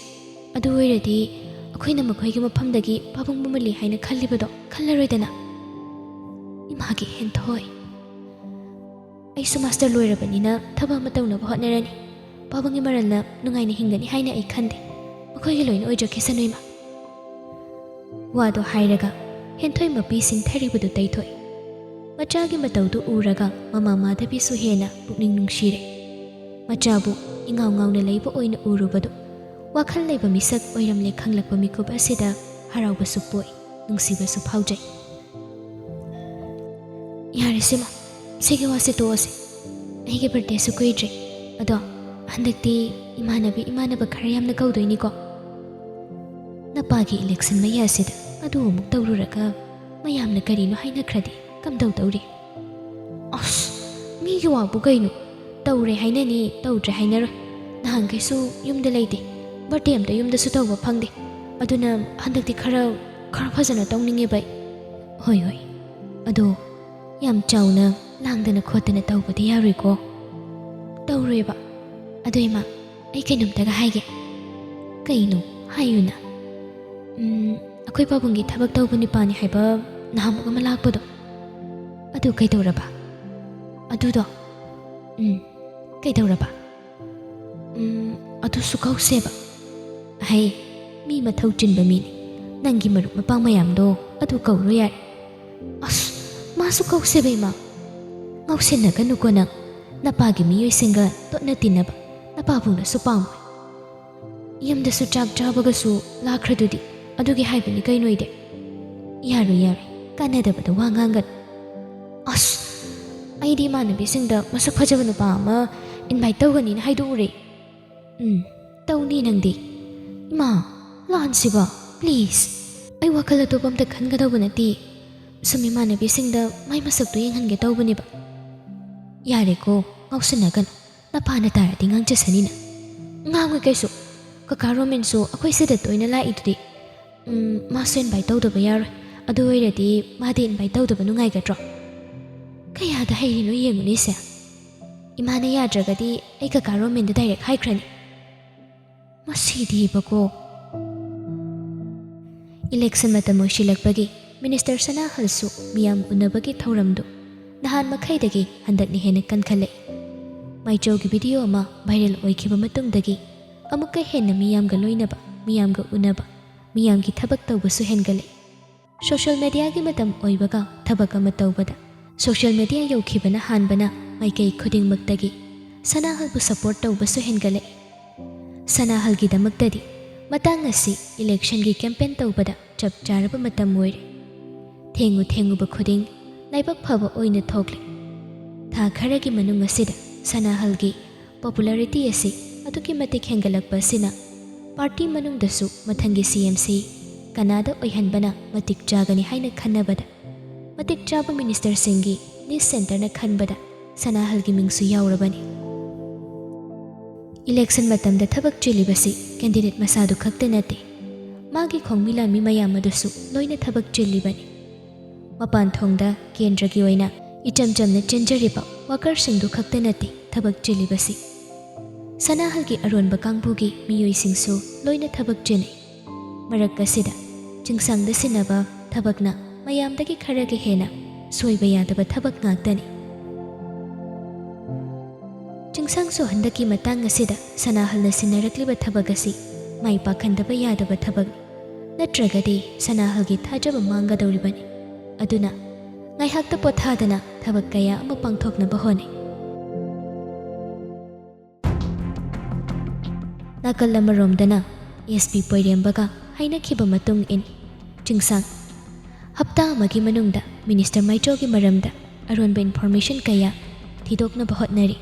ꯑꯗꯨ ꯑꯣꯏꯔꯗꯤ ꯑꯩꯈꯣꯏꯅ ꯃꯈꯣꯏꯒꯤ ꯃꯐꯝꯗꯒꯤ ꯄꯥꯕꯨꯡꯕꯨ ꯃꯜꯂꯤ ꯍꯥꯏꯅ ꯈꯜꯂꯤꯕꯗꯣ ꯈꯜꯂꯔꯣꯏꯗꯅ꯫ ꯏꯃꯥꯒꯤ ꯍꯦꯟꯊꯣꯏ꯫ ꯑꯩꯁꯨ ꯃꯥꯁꯇꯔ ꯂꯣꯏꯔꯕꯅꯤꯅ ꯊꯕꯛ ꯑꯃ ꯇꯧꯅꯕ ꯍꯣꯠꯅꯔꯅꯤ꯫ ꯄꯥꯕꯨꯡꯒꯤ ꯃꯔꯜꯅ ꯅꯨꯡꯉꯥꯏꯅ ꯍꯤꯡꯒꯅꯤ ꯍꯥꯏꯅ ꯑꯩ ꯈꯟꯗꯦ꯫ ꯃꯈꯣꯏꯒꯤ ꯂꯣꯏꯅ ꯑꯣꯏꯖꯈꯤꯁꯅꯨ ꯏꯃꯥ꯫ ꯋꯥꯗꯣ ꯍꯥꯏꯔꯒ ꯍꯦꯟꯊꯣꯏ ꯃꯄꯤ ꯁꯤꯡꯊꯔꯤꯕꯗꯨ ꯇꯩꯊꯣꯛꯏ꯫ ꯃꯆꯥꯒꯤ ꯃꯇꯧꯗꯨ ꯎꯔꯒ ꯃꯃꯥ ꯃꯥꯙꯕꯤꯁꯨ ꯍꯦꯟꯅ ꯄꯨꯛꯅꯤꯡ ꯅꯨꯡꯁꯤꯔꯦ꯫ ꯃꯆꯥꯕꯨ ꯏꯉꯥꯎ ꯉꯥꯎꯅ ꯂꯩꯕ ꯑꯣꯏꯅ ꯎꯔꯨꯕꯗꯨ ꯋꯥꯈꯜ ꯂꯩꯕ ꯃꯤꯁꯛ ꯑꯣꯏꯔꯝꯂꯦ ꯈꯪꯂꯛꯄ ꯃꯤꯀꯨꯞ ꯑꯁꯤꯗ ꯍꯔꯥꯎꯕꯁꯨ ꯄꯣꯛꯏ, ꯅꯨꯡꯁꯤꯕꯁꯨ ꯐꯥꯎꯖꯩ꯫ ꯌꯥꯔꯦꯁꯦ ꯃꯥ, ꯁꯤꯒꯤ ꯋꯥꯁꯦ ꯇꯣꯛꯑꯁꯦ꯫ ꯑꯩꯒꯤ ꯕꯥꯔꯗꯦꯁꯨ ꯀꯨꯏꯗ꯭ꯔꯦ꯫ ꯑꯗꯣ ꯍꯟꯗꯛꯇꯤ ꯏꯃꯥꯟꯅꯕꯤ ꯏꯃꯥꯟꯅꯕ ꯈꯔ ꯌꯥꯝꯅ ꯀꯧꯗꯣꯏꯅꯤꯀꯣ꯫ ꯅꯄꯥꯒꯤ ꯏꯂꯦꯛꯁꯟ ꯃꯌꯥꯁꯤꯗ ꯑꯗꯨ ꯑꯃꯨꯛ ꯇꯧꯔꯨꯔꯒ ꯃꯌꯥꯝꯅ ꯀꯔꯤꯅꯣ ꯍꯥꯏꯅꯈ꯭ꯔꯗꯤ ꯀꯝꯗꯧꯗꯧꯔꯤ? ꯑꯁ, ꯃꯤꯒꯤ ꯋꯥꯕꯨ ꯀꯩꯅꯣ? ꯇꯧꯔꯦ ꯍꯥꯏꯅꯅꯤ, ꯇꯧꯗ꯭ꯔꯦ ꯍꯥꯏꯅꯔꯣꯏ꯫ ꯅꯍꯥꯟꯈꯩꯁꯨ ꯌꯨꯝꯗ ꯂꯩꯇꯦ, ꯕꯥꯔꯗꯦ ꯑꯝꯇ ꯌꯨꯝꯗꯁꯨ ꯇꯧꯕ ꯐꯪꯗꯦ꯫ ꯑꯗꯨꯅ ꯍꯟꯗꯛꯇꯤ ꯈꯔ, ꯈꯔ ꯐꯖꯅ ꯇꯧꯅꯤꯡꯉꯦꯕ ꯑꯩ꯫ ꯍꯣꯏ, ꯍꯣꯏ꯫ ꯑꯗꯣ ꯌꯥꯝ ꯆꯥꯎꯅ ꯂꯥꯡꯗꯅ ꯈꯣꯠꯇꯅ ꯇꯧꯕꯗꯤ ꯌꯥꯔꯣꯏꯀꯣ꯫ ꯇꯧꯔꯣꯏꯕ꯫ ꯑꯗꯣ ꯏꯃꯥ, ꯑꯩ ꯀꯩꯅꯣꯝꯇꯒ ꯍꯥꯏꯒꯦ꯫ ꯀꯩꯅꯣ? ꯍꯥꯏꯌꯨꯅ꯫ ꯎꯝ, ꯑꯩꯈꯣꯏ ꯄꯥꯕꯨꯡꯒꯤ ꯊꯕꯛ ꯇꯧꯕ ꯅꯨꯄꯥꯅꯤ ꯍꯥꯏꯕ ꯅꯍꯥꯟꯃꯨꯛ ꯑꯃ ꯂꯥꯛꯄꯗꯣ꯫ ꯑꯗꯨ ꯀꯩꯗꯧꯔꯕ? ꯑꯗꯨꯗꯣ? ꯎꯝ, ꯀꯩꯗꯧꯔꯕ? ꯎꯝ, ꯑꯗꯨꯁꯨ ꯀꯧꯁꯦꯕ꯫ ꯍꯩ, ꯃꯤ ꯃꯊꯧ ꯆꯤꯟꯕ ꯃꯤꯅꯤ꯫ ꯅꯪꯒꯤ ꯃꯔꯨꯞ ꯃꯄꯥꯡ ꯃꯌꯥꯝꯗꯣ ꯑꯗꯨ ꯀꯧꯔꯣ ꯌꯥꯔꯦ꯫ ꯑꯁ, ꯃꯥꯁꯨ ꯀꯧꯁꯦꯕ ꯏꯃꯥ꯫ ꯉꯥꯎꯁꯤꯟꯅꯒꯅꯨꯀꯣ ꯅꯪ꯫ ꯅꯄꯥꯒꯤ ꯃꯤꯑꯣꯏꯁꯤꯡꯒ ꯇꯣꯠꯅ ꯇꯤꯟꯅꯕ ꯅꯄꯥꯕꯨꯡꯅꯁꯨ ꯄꯥꯝꯃꯣꯏ꯫ ꯌꯨꯝꯗꯁꯨ ꯆꯥꯛ ꯆꯥꯕꯒꯁꯨ ꯂꯥꯛꯈ꯭ꯔꯗꯨꯗꯤ꯫ ꯑꯗꯨꯒꯤ ꯍꯥꯏꯕꯅꯤ ꯀꯩꯅꯣ ꯑꯩꯗꯤ꯫ ꯌꯥꯔꯣꯏ, ꯌꯥꯔꯣꯏ꯫ ꯀꯥꯟꯅꯗꯕꯗ ꯋꯥ ꯉꯥꯡꯒꯅꯨ꯫ ꯑꯁ, ꯑꯩꯗꯤ ꯏꯃꯥꯟꯅꯕꯤꯁꯤꯡꯗ ꯃꯁꯛ ꯐꯖꯕ ꯅꯨꯄꯥ ꯑꯃ ꯏꯟꯚꯥꯏꯠ ꯇꯧꯒꯅꯤꯅ ꯍꯥꯏꯗꯣꯛꯎꯔꯦ꯫ ꯎꯝ, ꯇꯧꯅꯤ ꯅꯪꯗꯤ꯫ ꯏꯃꯥ, ꯂꯥꯟꯁꯤꯕ, please꯫ ꯑꯩ ꯋꯥꯈꯜ ꯑꯇꯣꯞꯄ ꯑꯝꯇ ꯈꯟꯒꯗꯧꯕ ꯅꯠꯇꯦ꯫ ꯁꯨꯝ ꯏꯃꯥꯟꯅꯕꯤꯁꯤꯡꯗ ꯃꯥꯏ ꯃꯁꯛꯇꯣ ꯌꯦꯡꯍꯟꯒꯦ ꯇꯧꯕꯅꯦꯕ꯫ ꯌꯥꯔꯦꯀꯣ, ꯉꯥꯎꯁꯤꯟꯅꯒꯅꯨ꯫ ꯅꯄꯥꯅ ꯇꯥꯔꯗꯤ ꯉꯥꯡꯖꯁꯅꯤꯅ꯫ ꯉꯥꯡꯉꯣꯏ ꯀꯩꯁꯨ꯫ ꯀꯀꯥ ꯔꯣꯃꯦꯟꯁꯨ ꯑꯩꯈꯣꯏ ꯁꯤꯗ ꯇꯣꯏꯅ ꯂꯥꯛꯏꯗꯨꯗꯤ꯫ ꯎꯝ, ꯃꯥꯁꯨ invite ꯇꯧꯗꯕ ꯌꯥꯔꯣꯏ꯫ ꯑꯗꯨ ꯑꯣꯏꯔꯗꯤ ꯃꯥꯗꯤ invite ꯇꯧꯗꯕ ꯅꯨꯡꯉꯥꯏꯒꯗ꯭ꯔꯣ? ꯀꯌꯥꯗ ꯍꯩꯔꯤꯅꯣ ꯌꯦꯡꯉꯨꯅꯦꯁꯦ꯫ ꯏꯃꯥꯅ ꯌꯥꯗ꯭ꯔꯒꯗꯤ ꯑꯩ ꯀꯀꯥ ꯔꯣꯃꯦꯟꯗ direct ꯍꯥꯏꯈ꯭ꯔꯅꯤ꯫ ꯃꯁꯤꯗꯤꯕꯀꯣ꯫ Election ꯃꯇꯝ ꯑꯣꯏꯁꯤꯜꯂꯛꯄꯒꯤ Minister ꯁꯅꯥꯍꯜꯁꯨ ꯃꯤꯌꯥꯝ ꯎꯅꯕꯒꯤ ꯊꯧꯔꯝꯗꯨ ꯅꯍꯥꯟ ꯃꯈꯩꯗꯒꯤ ꯍꯟꯗꯛꯅ ꯍꯦꯟꯅ ꯀꯟꯈꯠꯂꯛꯏ꯫ ꯃꯥꯏꯆꯧꯒꯤ video ꯑꯃ viral ꯑꯣꯏꯈꯤꯕ ꯃꯇꯨꯡꯗꯒꯤ ꯑꯃꯨꯛꯀ ꯍꯦꯟꯅ ꯃꯤꯌꯥꯝꯒ ꯂꯣꯏꯅꯕ, ꯃꯤꯌꯥꯝꯒ ꯎꯅꯕ, ꯃꯤꯌꯥꯝꯒꯤ ꯊꯕꯛ ꯇꯧꯕꯁꯨ ꯍꯦꯟꯒꯠꯂꯛꯏ꯫ Social mediaꯒꯤ ꯃꯇꯝ ꯑꯣꯏꯕꯒ ꯊꯕꯛ ꯑꯃ ꯇꯧꯕꯗ social media ꯌꯧꯈꯤꯕꯅ ꯍꯥꯟꯕꯅ ꯃꯥꯏꯀꯩ ꯈꯨꯗꯤꯡꯃꯛꯇꯒꯤ ꯁꯅꯥꯍꯜꯕꯨ support ꯇꯧꯕꯁꯨ ꯍꯦꯟꯒꯠꯂꯛꯏ꯫ ꯁꯅꯥꯍꯜꯒꯤꯗꯃꯛꯇꯗꯤ ꯃꯇꯥꯡ ꯑꯁꯤ electionꯒꯤ campaign ꯇꯧꯕꯗ ꯆꯞ ꯆꯥꯔꯕ ꯃꯇꯝ ꯑꯣꯏꯔꯦ꯫ ꯊꯦꯡꯉꯨ ꯊꯦꯡꯉꯨꯕ ꯈꯨꯗꯤꯡ ꯂꯥꯏꯕꯛ ꯐꯕ ꯑꯣꯏꯅ ꯊꯣꯛꯂꯦ꯫ ꯊꯥ ꯈꯔꯒꯤ ꯃꯅꯨꯡ ꯑꯁꯤꯗ ꯁꯅꯥꯍꯜꯒꯤ popularity ꯑꯁꯤ ꯑꯗꯨꯛꯀꯤ ꯃꯇꯤꯛ ꯍꯦꯟꯒꯠꯂꯛꯄ ꯑꯁꯤꯅ party ꯃꯅꯨꯡꯗꯁꯨ ꯃꯊꯪꯒꯤ CMC ꯀꯅꯥꯗ ꯑꯣꯏꯍꯟꯕꯅ ꯃꯇꯤꯛ ꯆꯥꯒꯅꯤ ꯍꯥꯏꯅ ꯈꯟꯅꯕꯗ, ꯃꯇꯤꯛ ꯆꯥꯕ ministerꯁꯤꯡꯒꯤ list centreꯅ ꯈꯟꯕꯗ ꯁꯅꯥꯍꯜꯒꯤ ꯃꯤꯡꯁꯨ ꯌꯥꯎꯔꯕꯅꯤ꯫ Election ꯃꯇꯝꯗ ꯊꯕꯛ ꯆꯤꯜꯂꯤꯕꯁꯤ candidate ꯃꯁꯥꯗꯨ ꯈꯛꯇ ꯅꯠꯇꯦ, ꯃꯥꯒꯤ ꯈꯣꯡꯃꯤ ꯂꯥꯟꯃꯤ ꯃꯌꯥꯝ ꯑꯗꯨꯁꯨ ꯂꯣꯏꯅ ꯊꯕꯛ ꯆꯤꯜꯂꯤꯕꯅꯤ꯫ ꯃꯄꯥꯟ ꯊꯣꯡꯗ ꯀꯦꯟꯗ꯭ꯔꯒꯤ ꯑꯣꯏꯅ ꯏꯆꯝ ꯆꯝꯅ ꯆꯦꯟꯖꯔꯤꯕ workerꯁꯤꯡꯗꯨ ꯈꯛꯇ ꯅꯠꯇꯦ ꯊꯕꯛ ꯆꯤꯜꯂꯤꯕꯁꯤ꯫ ꯁꯅꯥꯍꯜꯒꯤ ꯑꯔꯣꯟꯕ ꯀꯥꯡꯕꯨꯒꯤ ꯃꯤꯑꯣꯏꯁꯤꯡꯁꯨ ꯂꯣꯏꯅ ꯊꯕꯛ ꯆꯤꯜꯂꯤ꯫ ꯃꯔꯛ ꯑꯁꯤꯗ ꯆꯤꯡꯁꯥꯡꯗ ꯁꯤꯟꯅꯕ ꯊꯕꯛꯅ ꯃꯌꯥꯝꯗꯒꯤ ꯈꯔꯒ ꯍꯦꯟꯅ ꯁꯣꯏꯕ ꯌꯥꯗꯕ ꯊꯕꯛ ꯉꯥꯛꯇꯅꯤ꯫ ꯆꯤꯡꯁꯥꯡꯁꯨ ꯍꯟꯗꯛꯀꯤ ꯃꯇꯥꯡ ꯑꯁꯤꯗ ꯁꯅꯥꯍꯜꯅ ꯁꯤꯟꯅꯔꯛꯂꯤꯕ ꯊꯕꯛ ꯑꯁꯤ ꯃꯥꯏ ꯄꯥꯛꯍꯟꯗꯕ ꯌꯥꯗꯕ ꯊꯕꯛꯅꯤ꯫ ꯅꯠꯇ꯭ꯔꯒꯗꯤ ꯁꯅꯥꯍꯜꯒꯤ ꯊꯥꯖꯕ ꯃꯥꯡꯒꯗꯧꯔꯤꯕꯅꯤ꯫ ꯑꯗꯨꯅ ꯉꯥꯏꯍꯥꯛꯇ ꯄꯣꯊꯥꯗꯅ ꯊꯕꯛ ꯀꯌꯥ ꯑꯃ ꯄꯥꯡꯊꯣꯛꯅꯕ ꯍꯣꯠꯅꯩ꯫ ꯅꯥꯀꯜ ꯑꯃꯔꯣꯝꯗꯅ SP ꯄꯣꯏꯔꯦꯝꯕꯒ ꯍꯥꯏꯅꯈꯤꯕ ꯃꯇꯨꯡ ꯏꯟ ꯆꯤꯡꯁꯥꯡ ꯍꯞꯇꯥ ꯑꯃꯒꯤ ꯃꯅꯨꯡꯗ minister ꯃꯥꯏꯆꯧꯒꯤ ꯃꯔꯝꯗ ꯑꯔꯣꯟꯕ information ꯀꯌꯥ ꯊꯤꯗꯣꯛꯅꯕ ꯍꯣꯠꯅꯔꯤ꯫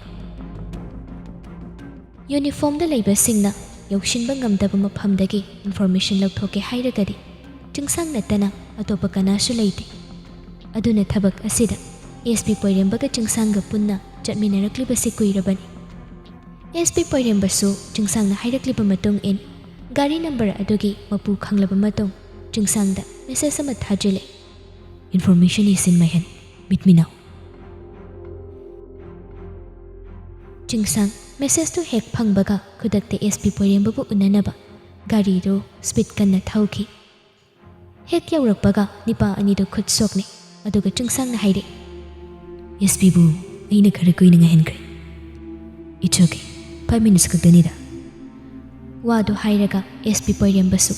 Uniformꯗ ꯂꯩꯕꯁꯤꯡꯅ ꯌꯧꯁꯤꯟꯕ ꯉꯝꯗꯕ ꯃꯐꯝꯗꯒꯤ information ꯂꯧꯊꯣꯛꯀꯦ ꯍꯥꯏꯔꯒꯗꯤ ꯆꯤꯡꯁꯥꯡ ꯅꯠꯇꯅ ꯑꯇꯣꯞꯄ ꯀꯅꯥꯁꯨ ꯂꯩꯇꯦ꯫ ꯑꯗꯨꯅ ꯊꯕꯛ ꯑꯁꯤꯗ SP ꯄꯣꯏꯔꯦꯝꯕꯒ ꯆꯤꯡꯁꯥꯡꯒ ꯄꯨꯟꯅ ꯆꯠꯃꯤꯟꯅꯔꯛꯂꯤꯕꯁꯤ ꯀꯨꯏꯔꯕꯅꯤ꯫ ꯑꯦꯁ ꯄꯤ ꯄꯣꯏꯔꯦꯝꯕꯁꯨ ꯆꯤꯡꯁꯥꯡꯅ ꯍꯥꯏꯔꯛꯂꯤꯕ ꯃꯇꯨꯡ ꯏꯟ ꯒꯥꯔꯤ ꯅꯝꯕꯔ ꯑꯗꯨꯒꯤ ꯃꯄꯨ ꯈꯪꯂꯕ ꯃꯇꯨꯡ ꯆꯤꯡꯁꯥꯡꯗ ꯃꯦꯁꯦꯖ ꯑꯃ ꯊꯥꯖꯤꯜꯂꯦ꯫ Information is in my hand. Meet me now. ꯆꯤꯡꯁꯥꯡ ꯃꯦꯁꯦꯖꯇꯨ ꯍꯦꯛ ꯐꯪꯕꯒ ꯈꯨꯗꯛꯇ ꯑꯦꯁ ꯄꯤ ꯄꯣꯏꯔꯦꯝꯕꯕꯨ ꯎꯅꯅꯕ ꯒꯥꯔꯤꯗꯨ ꯁ꯭ꯄꯤꯗ ꯀꯟꯅ ꯊꯧꯈꯤ꯫ ꯍꯦꯛ ꯌꯧꯔꯛꯄꯒ ꯅꯤꯄꯥ ꯑꯅꯤꯗꯨ ꯈꯨꯠ ꯁꯣꯛꯅꯩ꯫ ꯑꯗꯨꯒ ꯆꯤꯡꯁꯥꯡꯅ ꯍꯥꯏꯔꯛꯏ, "ꯑꯦꯁ ꯄꯤꯕꯨ ꯑꯩꯅ ꯈꯔ ꯀꯨꯏꯅ ꯉꯥꯏꯍꯟꯈ꯭ꯔꯦ꯫ It's okay, five minutes ꯈꯛꯇꯅꯤꯗ꯫" ꯋꯥꯗꯨ ꯍꯥꯏꯔꯒ ꯑꯦꯁ ꯄꯤ ꯄꯣꯏꯔꯦꯝꯕꯁꯨ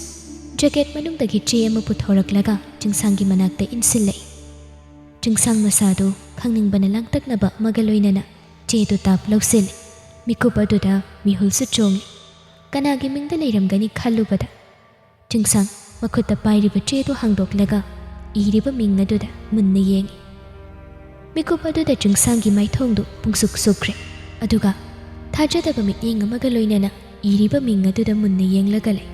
ꯖꯦꯀꯦꯠ ꯃꯅꯨꯡꯗꯒꯤ ꯆꯦ ꯑꯃ ꯄꯨꯊꯣꯔꯛꯂꯒ ꯆꯤꯡꯁꯥꯡꯒꯤ ꯃꯅꯥꯛꯇ ꯏꯟꯁꯤꯜꯂꯛꯏ꯫ ꯆꯤꯡꯁꯥꯡ ꯃꯁꯥꯗꯨ ꯈꯪꯅꯤꯡꯕꯅ ꯂꯥꯡꯇꯛꯅꯕ ꯑꯃꯒ ꯂꯣꯏꯅꯅ ꯆꯦꯗꯨ ꯇꯥꯞ ꯂꯧꯁꯤꯜꯂꯤ꯫ ꯃꯤꯀꯨꯞ ꯑꯗꯨꯗ ꯃꯤꯍꯨꯜꯁꯨ ꯆꯣꯡꯏ꯫ ꯀꯅꯥꯒꯤ ꯃꯤꯡꯗ ꯂꯩꯔꯝꯒꯅꯤ ꯈꯜꯂꯨꯕꯗ ꯆꯤꯡꯁꯥꯡ ꯃꯈꯨꯠꯇ ꯄꯥꯏꯔꯤꯕ ꯆꯦꯗꯨ ꯍꯥꯡꯗꯣꯛꯂꯒ ꯏꯔꯤꯕ ꯃꯤꯡ ꯑꯗꯨꯗ ꯃꯨꯟꯅ ꯌꯦꯡꯏ꯫ ꯃꯤꯀꯨꯞ ꯑꯗꯨꯗ ꯆꯤꯡꯁꯥꯡꯒꯤ ꯃꯥꯏꯊꯣꯡꯗꯨ ꯄꯨꯡꯁꯨꯛ ꯁꯨꯛꯈ꯭ꯔꯦ꯫ ꯑꯗꯨꯒ ꯊꯥꯖꯗꯕ ꯃꯤꯠꯌꯦꯡ ꯑꯃꯒ ꯂꯣꯏꯅꯅ ꯏꯔꯤꯕ ꯃꯤꯡ ꯑꯗꯨꯗ ꯃꯨꯟꯅ ꯌꯦꯡꯂꯒ ꯂꯩ꯫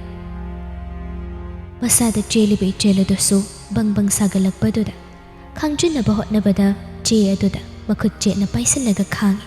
ꯃꯁꯥꯗ ꯆꯦꯜꯂꯤꯕ ꯏꯆꯦꯜ ꯑꯗꯨꯁꯨ ꯕꯪ ꯕꯪ ꯁꯥꯒꯠꯂꯛꯄꯗꯨꯗ ꯈꯥꯡꯖꯤꯟꯅꯕ ꯍꯣꯠꯅꯕꯗ ꯆꯦ ꯑꯗꯨꯗ ꯃꯈꯨꯠ ꯆꯦꯠꯅ ꯄꯥꯏꯁꯤꯜꯂꯒ ꯈꯥꯡꯏ꯫